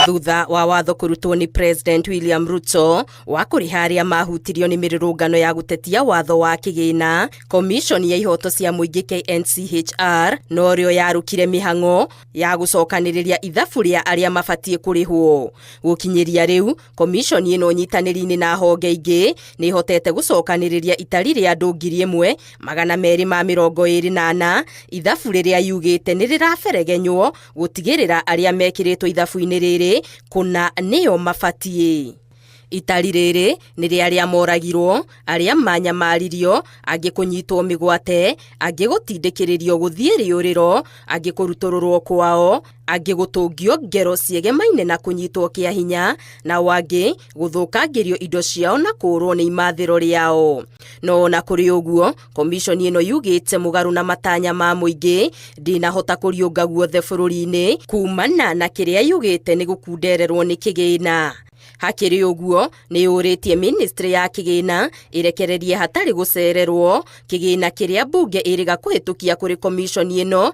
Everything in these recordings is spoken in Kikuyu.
Thutha wa watho kũrutwo nĩ President William Ruto wa kũrĩha arĩa mahutirio nĩ mĩrũrũngano ya gũtetia watho wa kĩgĩna, Commission ya ihoto cia mũingĩ KNCHR norĩo yarũkire mĩhang'o ya gũcokanĩrĩria ithabu rĩa arĩa mabatiĩ kũrĩhwo. Gũkinyĩria rĩu, Commission ĩno nyitanĩri-inĩ na honge ingĩ nĩ ĩhotete gũcokanĩrĩria itari rĩa andũ 1224, ithabu rĩrĩa yugĩte nĩ rĩraberegenywo gũtigĩrĩra arĩa mekĩrĩtwo ithabu-inĩ rĩrĩ kũna nĩo mabatiĩ. Itari rĩrĩ nĩ rĩa arĩa moragirwo, arĩa manyamaririo, angĩ kũnyitwo mĩgwate, angĩ gũtindĩkĩrĩrio gũthiĩ rĩũrĩro, angĩ kũrutũrũrwo kwao, angĩ gũtũngio ngero ciegemaine na kũnyitwo kĩa hinya, nao angĩ gũthũkangĩrio indo ciao na kũũrwo nĩ imathĩro rĩao. No ona kũrĩ ũguo, Commission ĩno yugĩte mũgarũ na matanya ma mũingĩ ndĩnahota kũriũnga guothe bũrũri-inĩ kumana na kĩrĩa yugĩte nĩ gũkundererwo nĩ kĩgĩna. Hakĩrĩ ũguo, nĩ yũrĩtie ministry ya kĩgĩna ĩrekererie hatarĩ gũcererwo kĩgĩna kĩrĩa mbunge ĩrĩga kũhĩtũkia kũrĩ commission ĩno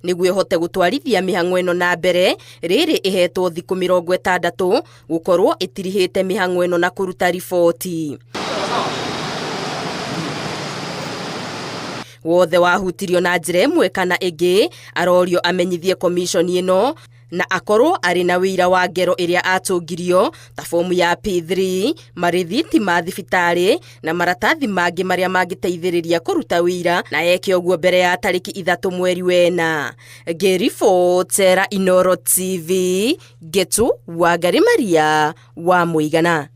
nĩguo ĩhote gũtwarithia mĩhang'o ĩno na mbere. Rĩrĩ ĩhetwo thikũ 60 gũkorwo ĩtirihĩte mĩhang'o ĩno na kũruta riboti. Wothe wahutirio na njĩra ĩmwe kana ĩngĩ arorio amenyithie commission ĩno na akorwo arĩ na wĩira wa ngero ĩrĩa atũngirio ta fomu ya P3, marĩthiti ma thibitarĩ na maratathi mangĩ marĩa mangĩteithĩrĩria kũruta wĩira, na eke ũguo mbere ya tarĩki 3 mweri wena. Ngĩribotera Inooro TV, Ngetu Wangari Maria wa Mũigana.